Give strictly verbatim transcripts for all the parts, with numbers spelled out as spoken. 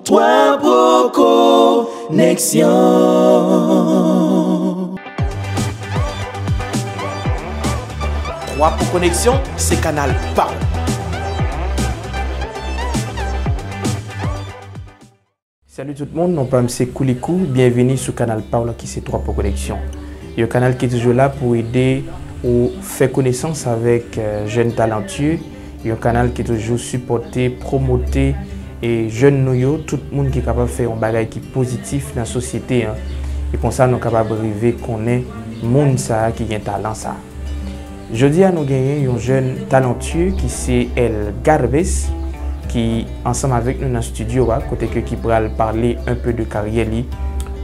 Twa Pro Koneksyon. Twa Pro Koneksyon, se kanal pa w. Salut tout moun, non pa m se Koulikou, byenvini sou kanal pa w la ki se Twa Pro Koneksyon. Yon kanal ki toujou la pou ede ou fè konesans avèk, euh, jèn talantye, yon kanal ki toujou sipòte, pwomote, e jèn nou yo, tout moun ki kapab fè yon bagay ki pozitif nan sosyete an. E konsa nou kapab rive konnen moun sa a ki gen talan sa a. Jodi a nou genyen yon jèn talantye ki se El Galvez, ki ansanm avèk nou nan estidyo a, kote ke ki pral pale un peu de karyè li,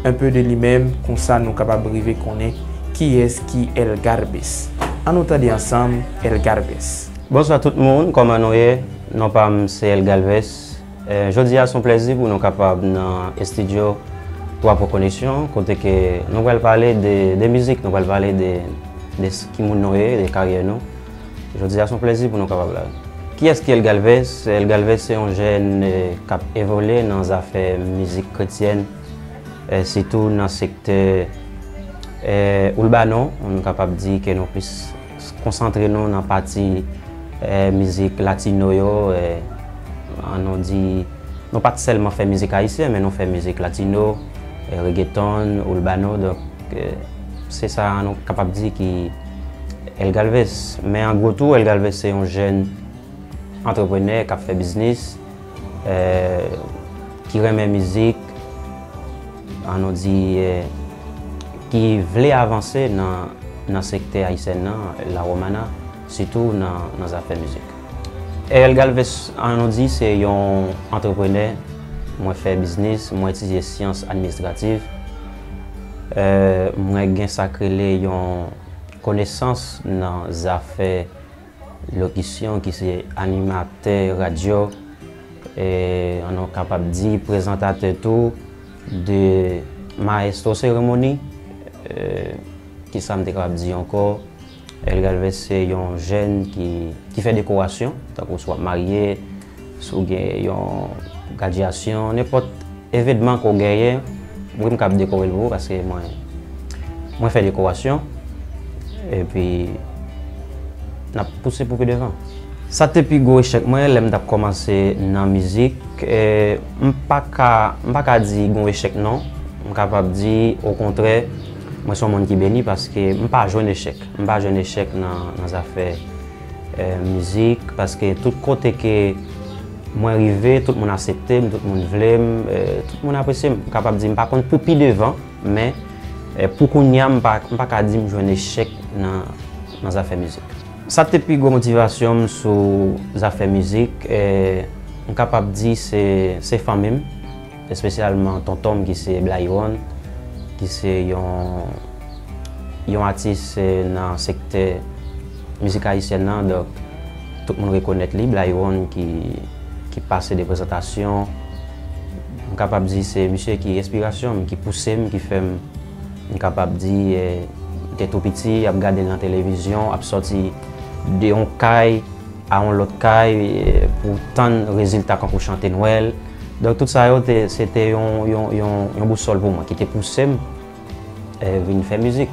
un peu de li menm, konsa nou kapab rive konnen kiyès ki El Galvez. Ann nou tande ansanm El Galvez. Bonswa tout moun, kòman nou ye? Non pa m se El Galvez. Eh, jodi a se yon plèzi pou nou kapab nan estidyo Twa Pro Koneksyon, kote ke nou pral pale de, de mizik, nou pral pale de, de s-, ki moun nou ye, de karyè nou. Jodi a se yon plèzi pou nou kapab la. Kiyès ki El Galvez? El Galvez se yon jèn, eh, k ap evolye nan zafè mizik kretyèn, eh, sitou nan sektè, eh, urbano, nou kapab di ke nou plis konsantre nou nan pati, eh, mizik latino yo, eh, an nou di, nou pa t sèlman fè mizik ayisyen, men nou fè mizik latino, eh, reggaeton, urbano, donk, eh, se sa nou kapab di ki El Galvez. Men an gwo tou, El Galvez se yon jèn antreprenè k ap fè biznis, eh, ki renmen mizik, an nou di, eh, ki vle avanse nan, nan sektè ayisyèn nan, La Romana, sitou nan, nan zafè mizik. Ariel Galvez, an nou di, se yon antreprenè. Mwen fè biznis, mwen etidye syans administrativ. Eh, mwen gen sa k rele yon konesans nan zafè lokisyon, ki se animatè radyo, e, an nou kapab di prezantatè tou de mayestwo seremoni, e, kisa m te kapab di ankò? El Galvez se yon jèn ki, ki fè dekorasyon, tankou si w ap marye, si w gen yon gradyasyon, nenpòt evenman ke w genyen, wi, m kab dekore l pou ou, paske mwen, mwen fè dekorasyon, epi n ap pouse pou pi devan. Sa te pi gwo echèk mwen lè m t ap kòmanse nan mizik, eh, m pa ka, m pa ka di gon echèk non, m kapab di okontrè, mwen se yon moun ki beni paske m pa jwenn echèk, m pa jwenn echèk nan, nan zafè eh, mizik, paske tout kote ke mwen rive, tout moun aksepte m, tout moun vle m, eh, tout moun apresye m. M kapab di m pa konn pou pi devan, men, eh, pou kounye a, m pa, m pa ka di m jwenn echèk nan, nan zafè mizik. Sa te pi gwo motivasyon m sou zafè mizik, eh, m kapab di se, se fanmi m. Espesyalman tonton m ki se Blayron, ki se yon, yon atis, eh, nan sektè mizik ayisyèn nan. Donk, tout moun rekonèt li, Blayron ki, ki pase de prezantasyon. M kapab di se misye ki enspirasyon m, ki pouse m, ki fè m, m kapab di, eh, m te tou piti, ap gade l nan televizyon, ap sòti de yon kay, a yon lòt kay, eh, pou tann rezilta kankou chante Nwèl. Donk, tout sa yo, te, se te yon, yon, yon, yon bousòl pou mwen, ki te pouse m, eh, vin fè mizik.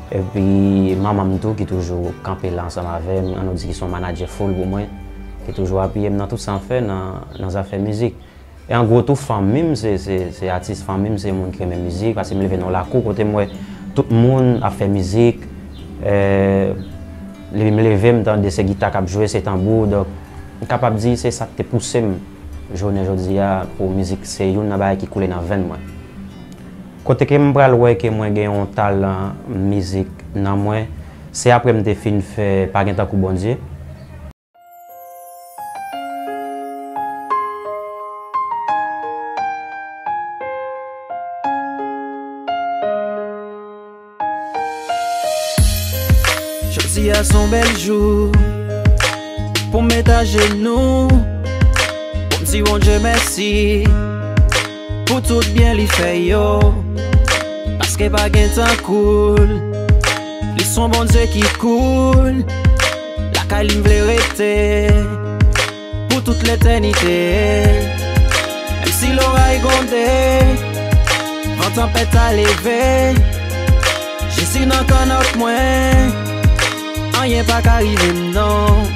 Epi, manman m tou, ki toujou kanpe la ansanm avè m, an nou di ki se yon manadjè full pou mwen, ki toujou apiye m nan tout sa m fè nan, nan zafè mizik. E an gwo tou, fanmi m, se, se, se atis fanmi m, se moun ki renmen mizik, paske m leve nan yon lakou kote m wè tout moun ap fè mizik, eh, epi m leve, m tande se gita k ap jwe, se tanbou, donk, m kapab di se sa k te pouse m, jounen jodi a, pou mizik se youn nan bagay ki koule nan venn mwen. Kote ke m pral wè ke mwen gen yon talan mizik nan mwen, se apre m te fin fè Pa Gen Tankou Bondye. Jodi a se yon bèl jou pou m met ajenou, pou m di Bondye mèsi pou tout byen li fè yo, paske pa gen tankou l. Li se yon Bondye ki cool, lakay li m vle rete pou tout letènite. Menm Si loray gronde, van tanpèt a leve, Jezi nan kannòt mwen, anyen pa ka rive m non.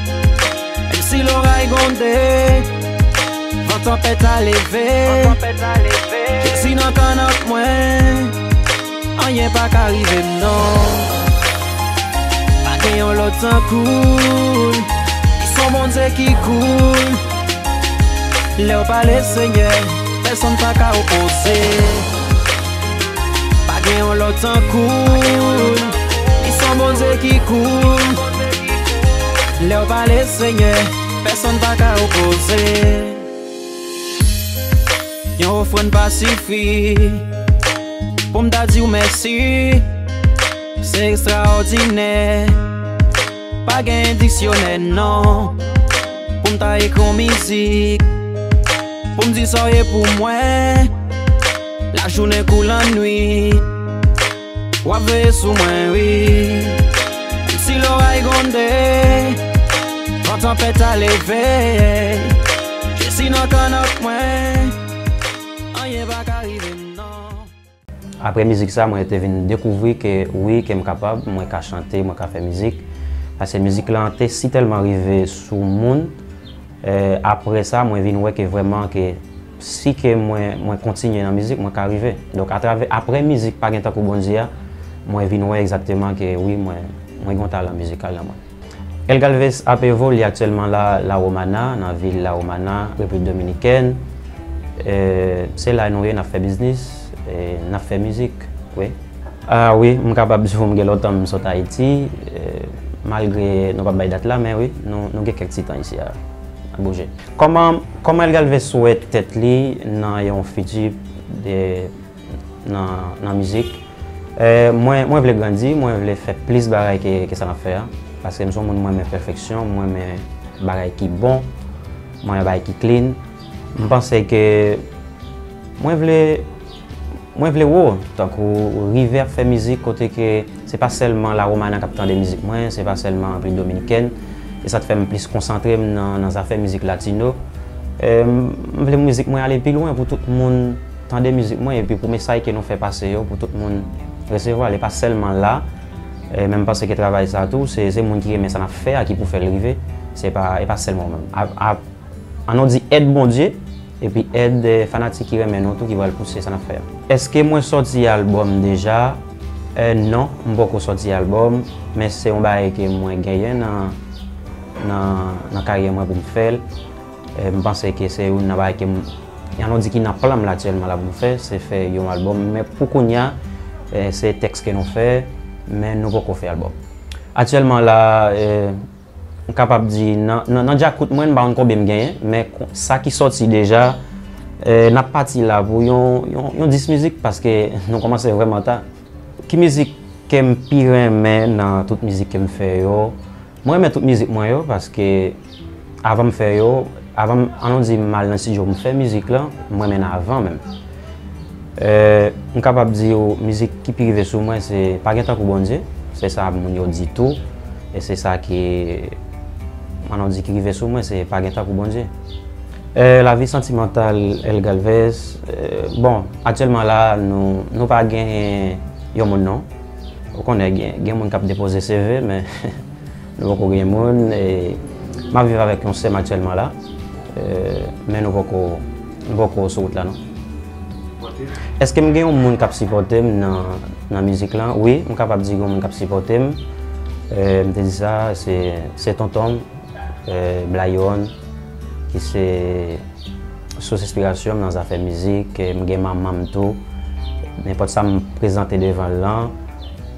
Menm si loray gronde, van tanpèt a leve, Jezi nan kannòt mwen, anyen pa ka rive m non. Pa gen yon lòt tankou l, li se yon Bondye ki koul. Lè w pale Senyè, pèsonn pa ka opoze. Pa gen yon lòt tankou l, li se yon Bondye ki koul. Lè w pale Senyè, pèsonn pa ka opoze. Yon ofrann pa sifi pou m ta di w mèsi. Se ekstraòdinè, pa gen diksyonè non. Pou m ta ekri yon mizik, pou m di sa w ye pou mwen. Lajounen kou lannwit, w ap veye sou mwen, wi. Menm si loray gronde, van tanpèt a leve, Jezi nan kannòt mwen, anyen pa ka rive m non. Apre mizik sa, mwen te vin dekouvri ke wi, ke m kapab, mwen ka chante, mwen ka fè mizik. Paske mizik lan te si tèlman rive sou moun. Eh, apre sa, mwen vin wè ke vrèman ke si ke mwen, mwen kontinye nan mizik, mwen ka rive. Donk, atravè, apre mizik Pa Gen Tankou Bondye a, mwen vin wè egzakteman ke wi, mwen, mwen gen yon talan mizikal nan mwen. El Galvez ap evolye aktyèlman la, La Romana, nan vil La Romana, Repiblik Dominikèn. Eh, se la nou ye, n ap fè biznis, eh, n ap fè mizik, wi. Ah wi, m kapab di w m gen lontan m sot Ayiti, eh, malgre nou p ap bay dat la, men wi, nou, nou gen kèk ti tan isi a, ap bouje. Kòman, kòman El Galvez wè tèt li nan yon fiti de, nan, nan mizik? Eh, mwen, mwen vle grandi, mwen vle fè plis bagay ke, ke sa n ap fè a. Paske m se yon moun, mwen renmen pèfeksyon, mwen renmen bagay ki bon, mwen renmen bagay ki clean. M panse ke mwen vle, mwen vle wo, tankou rive ap fè mizik kote ke se pa sèlman La Romana k ap tande mizik mwen, se pa sèlman Repiblik Dominikèn. E sa t fè m plis konsantre m nan, nan zafè mizik latino. Eh, m, m vle mizik mwen ale pi lwen pou tout moun tande mizik mwen, epi pou mesaj ke nou fè pase yo, pou tout moun resevwa l, e pa sèlman la. Eh, men m panse ke travay sa tou, se, se moun ki renmen sa n ap fè a ki pou fè l rive. Se pa, e pa sèlman ou menm. A, a, ann nou di èd Bondye, epi èd, eh, fanatik ki renmen nou tou ki pral pouse sa n ap fè a. Èske mwen sòti albòm deja? Eh, non, m poko sòti albòm, men se yon bagay ke mwen genyen nan, nan, nan karyè mwen pou m fè l. Eh, m panse ke se youn nan bagay ke m, ann nou di ki nan plan m la aktyèlman la pou m fè, se fè yon albòm. Men pou kounye a, eh, se tèks ke nou fè, men nou poko fè albòm. Aktyèlman la, eh, m kapab di, nan, nan, nan djakout mwen, m pa konn konbyen m genyen, men kon, sa ki sòti deja, eh, n ap pati la pou yon, yon, yon dis mizik, paske nou kòmanse vrèman ta. Ki mizik ke m pi renmen nan tout mizik ke m fè yo? Mwen renmen tout mizik mwen yo, paske avan m fè yo, avan m, ann nou di m al nan estidyo pou m fè mizik lan, m renmen l avan menm. Eh, m kapab di w, mizik ki pi rive sou mwen, se Pa Gen Tankou Bondye. Se sa moun yo di tou. E se sa ki, ann nou di ki rive sou mwen, se Pa Gen Tankou Bondye. Eh, lavi santimantal El Galvez, eh, bon, aktyèlman la, nou, nou pa gen yon moun non. Ou konnen, gen, gen moun k ap depoze C V, men nou poko gen moun. E m ap viv avèk yon sè m aktyèlman la, eh, men nou poko, nou poko sou wout la non. Èske m gen yon moun k ap sipòte m nan, nan mizik lan? Wi, m kapab di gen yon moun k ap sipòte m. Eh, m te di sa, se, se tonton m, eh, Blayon, ki se sous enspirasyon m nan zafè mizik. Eh, m gen manman m tou. Nenpòt sa m prezante devan l lan,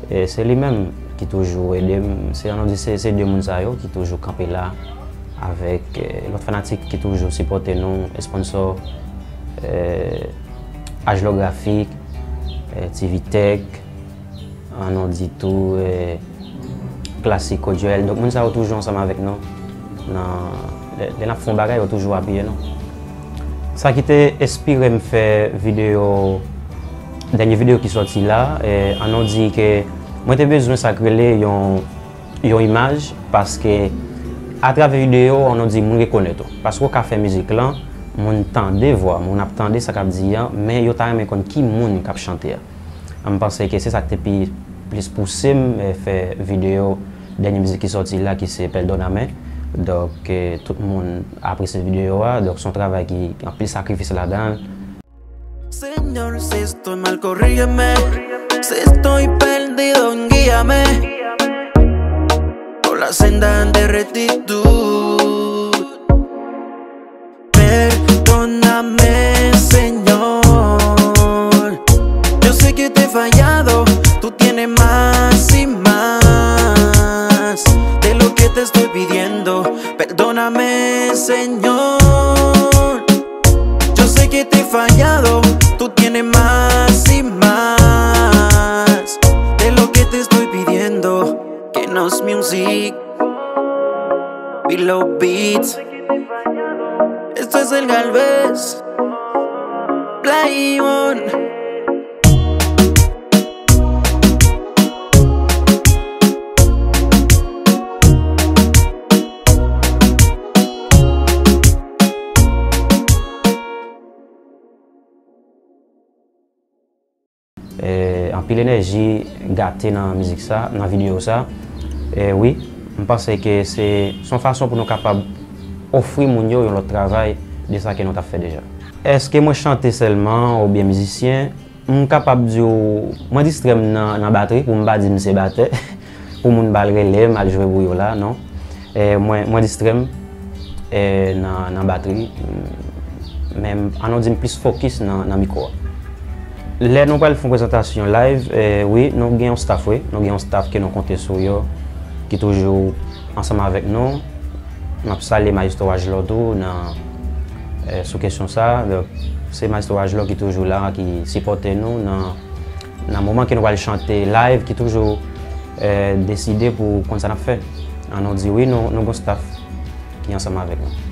eh, se li menm ki toujou ede m. Se, ann nou di, se, se de moun sa yo ki toujou kanpe la avèk, eh, lòt fanatik ki toujou sipòte nou, esponsò, eh, Ajlo Grafik, eh, T V Tech, ann nou di tou, eh, Klasik Odyèl. Donk, moun sa yo toujou ansanm avèk nou. Nan, lè, lè n ap fè yon bagay, yo toujou apiye nou. Sa ki te enspire m fè videyo, dènye videyo ki sòti la, eh, ann nou di ke mwen te bezwen sa k rele yon, yon imaj, paske atravè videyo, ann nou di, moun rekonèt ou. Paske w ka fè mizik lan, Moun tande vwa, moun ap tande sa k ap di an, men yo ta renmen konn ki moun k ap chante a. M panse ke se sa k te pi plis pouse m, eh, fè videyo, dènye mizik ki sòti la, ki se Perdóname. Donk, eh, tout moun apresye videyo a. Donk, se yon travay ki anpil sakrifis ladan l. Señor, si estoy mal, corrígeme. Si estoy perdido, guíame por la senda de rectitud. Perdóname, Señor. Yo sé que te he fallado, tú tienes más y más de lo que te estoy pidiendo. Perdóname, Señor. Yo sé que te he fallado, tú tienes más y más de lo que te estoy pidiendo. Que nos music, Below Beats. Esto es el Galvez, Play One. Eh, anpil enèji gate nan mizik sa, nan videyo sa. Eh, wi, m panse ke se, se yon fason pou nou kapab ofri moun yo yon lòt travay de sa ke nou t ap fè deja. Èske mwen chante sèlman oubyen mizisyen? M kapab di w, mwen distrè m nan, nan batri, pou m pa di m se batè, pou moun pa al rele m, al jwe pou yo la, non. Eh, mwen, mwen distrè m, eh, nan, nan batri, men ann di m plis fokis nan, nan mikwo a. Lè nou pral fè yon prezantasyon live, eh, wi, nou gen yon staff, wi. Nou gen yon staff ke nou konte sou yo, ki toujou ansanm avèk nou. M ap salye Maestro Ajlò tou nan, eh, sou kesyon sa. Donk, se Maestro Ajlò ki toujou la, ki sipòte nou nan, nan moman ke nou pral chante live, ki toujou, eh, deside pou konn sa n ap fè. Ann di wi, nou, nou gen yon staff ki ansanm avèk nou.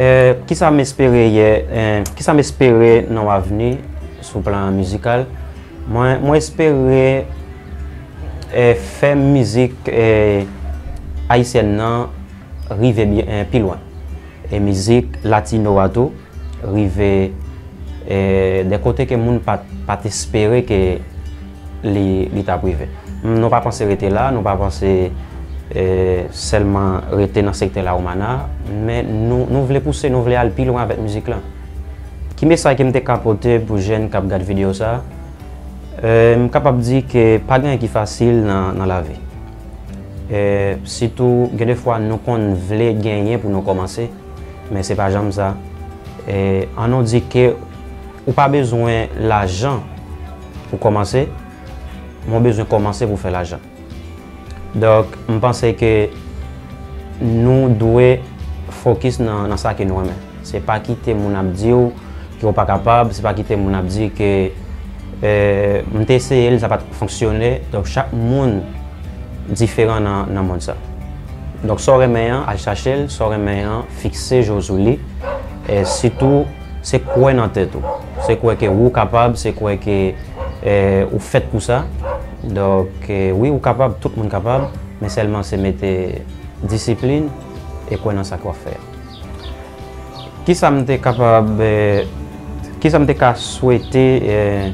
Eh, kisa m espere yè, eh, kisa m espere nan yon avni sou plan mizikal? Mwen, mwen espere, eh, fè mizik, eh, ayisyèn nan rive byen, eh, pi lwen. E mizik latino a tou, rive, eh, de kote ke moun pa t, pa t espere ke li, li t ap rive. Nou pa panse rete la, nou pa panse, eh, sèlman rete nan sektè Lawomana, men nou, nou vle pouse, nou vle al pi lwen avèk mizik lan. Ki mesaj ke m te ka pote pou jèn k ap gad videyo sa? Eh, m kapab di ke pa gen anyen ki fasil nan, nan lavi. Eh, sitou, gen de fwa nou konn vle genyen pou nou kòmanse, men se pa janm sa. Eh, ann di ke ou pa bezwen lajan pou kòmanse, men w bezwen kòmanse pou fè lajan. Donk, m panse ke nou dwe fokis nan, nan sa ke nou renmen. Se pa kite moun ap di w ke w pa kapab, se pa kite moun ap di ke, eh, m te eseye l, sa pa t fonksyone. Donk, chak moun diferan nan, nan mond sa. Donk, sa w renmen an, al chache l, sa w renmen an, fikse je w sou li. E sitou, se kwè nan tèt ou. Se kwè ke ou kapab, se kwè ke, eh, ou fèt pou sa. Donk, eh, wi, ou kapab, tout moun kapab, men sèlman se mete disiplin e kwè nan sa ke w ap fè a. Kisa m te kapab, eh, kisa m te ka swete, eh,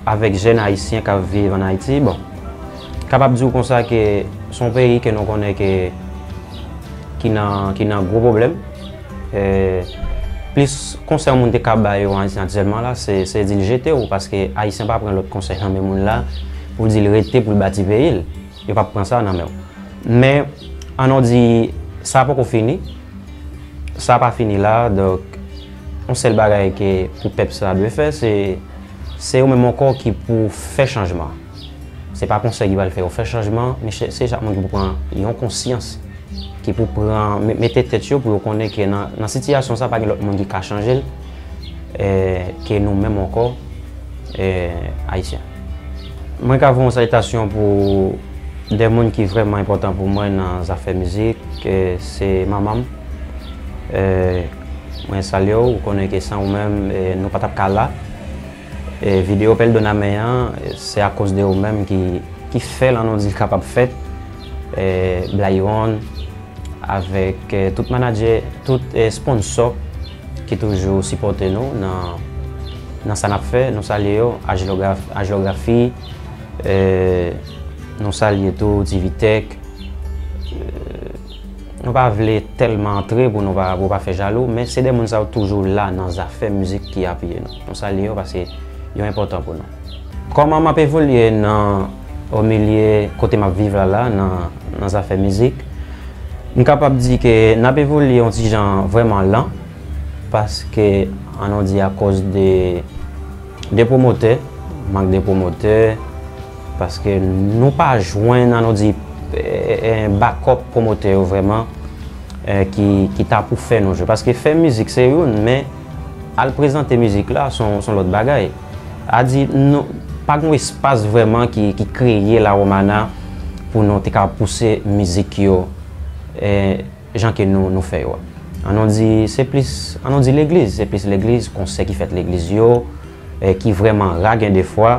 avèk jèn ayisyen k ap viv ann Ayiti? Bon, kapab di w konsa ke se yon peyi ke nou konnen ke, ki nan, ki nan gwo pwoblèm. Eh, plis konsèy yon moun te ka ba yo an Ayiti aktyèlman la, se, se di l jete w, paske Ayisyen pa pran lòt konsèy nan men moun la pou di l rete pou l bati peyi l. Yo p ap pran sa nan men w. Men, An nou di, sa poko fini. Sa pa fini la, donk, yon sèl bagay ke pou pèp sa dwe fè, se, se yo menm ankò ki pou fè chanjman. Se pa konsèy ki pral fè yo fè chanjman, men se, se chak moun ki pou pran yon konsyans, ki pou pran, me-, mete tèt yo pou yo konnen ke nan, nan sitiyasyon sa, pa gen lòt moun ki ka chanje l, eh, ke nou menm ankò, eh, Ayisyen. Mwen ka voye yon salitasyon pou de moun ki vrèman enpòtan pou mwen nan zafè mizik, eh, se manman m. Eh, mwen salye w, ou konnen ke san ou menm, eh, nou pa t ap ka la. Eh, videyo Pèl Donamen an, eh, se akoz de ou menm ki, ki fè l, an nou di, kapab fèt. Eh, Blayron, avèk, eh, tout manadjè, tout, eh, sponsò ki toujou sipòte nou nan, nan sa n ap fè. Nou salye yo, Ajlograf-, Ajlografi, eh, nou salye tou Tivitech. Eh, nou pa vle tèlman antre pou nou pa, pou pa fè jalou, men se de moun sa yo toujou la nan zafè mizik ki apiye nou. Nou salye yo paske yo enpòtan pou nou. Kòman m ap evolye nan, o milye kote m ap viv la, la, nan, nan zafè mizik? M kapab di ke n ap evolye yon ti jan vrèman lan, paske, an nou di, akoz de, de pwomotè, mank de pwomotè, paske nou pa jwenn, an nou di, eh, eh, backup pwomotè yo vrèman, eh, ki, ki ta pou fè nou jwe. Paske fè mizik se youn, men al prezante mizik la, se yon, se yon lòt bagay. A di, nou, pa gen yon espas vrèman ki, ki kreye La Romana pou nou te ka pouse mizik yo, eh, jan ke nou, nou fè yo a. An nou di, se plis, an nou di legliz, se plis legliz, konsè ki fèt legliz yo, eh, ki vrèman ra gen de fwa,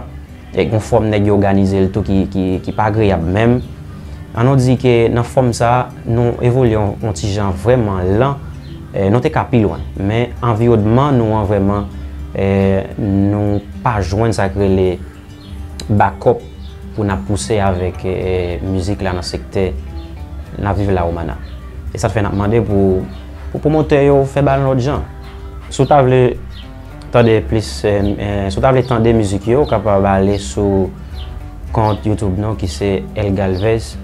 e gon fòm nèg yo òganize l tou ki, ki, ki pa agreyab menm. An nou di ke nan fòm sa a, nou evolye yon, yon ti jan vrèman lan, eh, nou te ka pi lwen. Men anviwònman nou an vrèman, eh, nou pa jwenn sa k rele backup pou n ap pouse avèk, eh, mizik la nan sektè n ap viv La Romana. E sa t fè n ap mande pou, pou pwomotè yo fè bagay lòt jan. Si w ta vle tande plis, eh, eh, si w ta vle tande mizik yo, w kapab ale sou kont YouTube nou ki se El Galvez.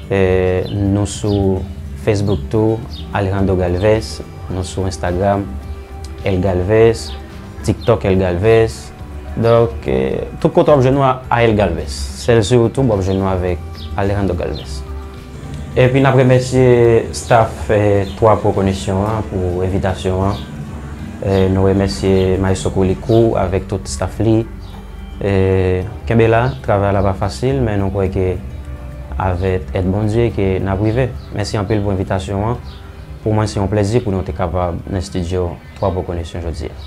Eh, nou sou Facebook tou, Alejandro Galvez. Nou sou Instagram, El Galvez. TikTok, El Galvez. Donk, eh, tout kote w ap jwenn nou a, a El Galvez. Sèl sou YouTube, w ap jwenn nou avèk Alejandro Galvez. Epi n ap remèsye staff, eh, Twa Pwo Koneksyon an pou envitasyon an. Eh, nou remèsye Maestro Koulikou avèk tout staff li. Eh, kenbe la, travay la pa fasil, men nou kwè ke avèk èd Bondye ke n ap rive. Mèsi anpil pou envitasyon an. Pou mwen, se yon plezi pou nou te kapab nan estidyo Twa Pwo Koneksyon jodi a.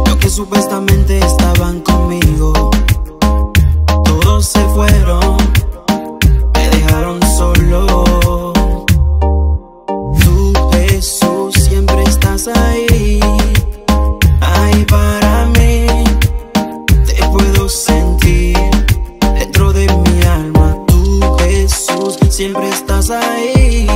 Los que supuestamente estaban conmigo, todos se fueron, me dejaron solo. Tú, Jesús, siempre estás ahí. Ay, para mí, te puedo sentir dentro de mi alma. Tú, Jesús, siempre estás ahí.